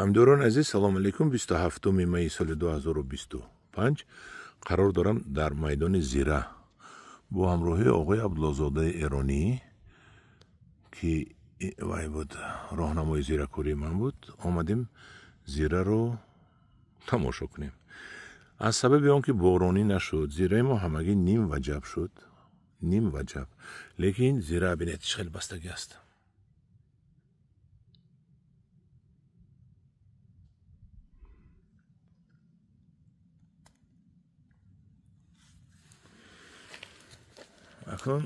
Ҳамдиёрони азиз, салому алейкум. 27 майи соли 2025 қарор дорам дар майдони Зира бо ҳамроҳии оғои Абдуллозодаи эронӣ, ки вай буд роҳнамои зиракории ман буд, омадем зираро тамошо кунем. Аз сабаби он ки боронӣ нашуд, зираи мо ҳамагӣ ним ваҷаб шуд, ним ваҷаб. Лекин зира бинед чӣ хеле бастагӣ аст. Акнун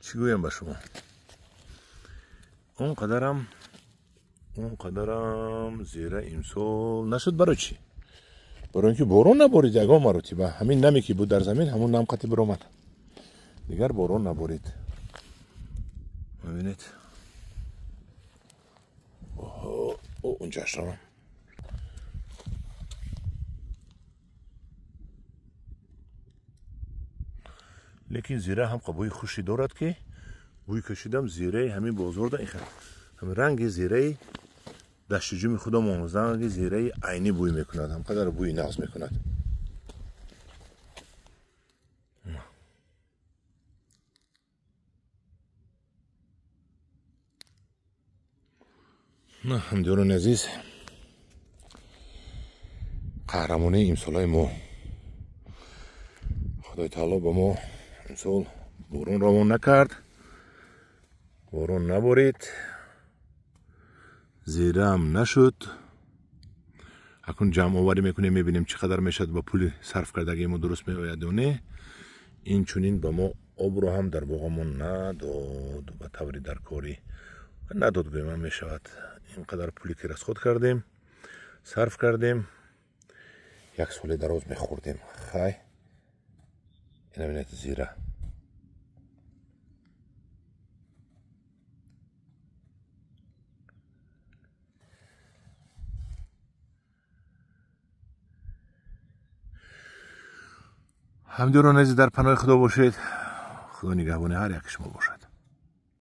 чӣ гӯям ба шумо? Он қадарам зира имсол нашуд. Барои чӣ? Барои ин ки борон наборид ягон маротиба. Ҳамин наме ки буд дар замин, ҳамон нам қатӣ биромад, дигар борон наборид. Мебинед, унҷаш равам. Лекин зира ҳам бӯи хуши дорад, ки бӯй кашидам зираи ҳамин бозорда ҳамин ранги зираи даштиҷуми худамон, ранги зираи айнӣ бӯй мекунад, ҳамқадар бӯи нағз мекунад. Ҳамдиёрони азиз, қаҳрамонии имсолаи мо, Худои таоло ба мо имсол борон равон накард, борон наборид, зираам нашуд. Акнун ҷамъоварӣ мекунем, мебинем чӣ қадар мешавад, ба пули сарф кардагии мо дуруст меояд ё не. Инчунин ба мо обро ҳам дар боғамон надод, ба таври даркорӣ надод гӯям мешавад. Ин қадар пуле ки расход кардем, сарф кардем, як соли дароз мехӯрдем. Хай, ина бинед зира. Ҳамдиёрони азиз, дар паноҳи Худо бошед. Худо нигаҳбони ҳар яки шумо бошад.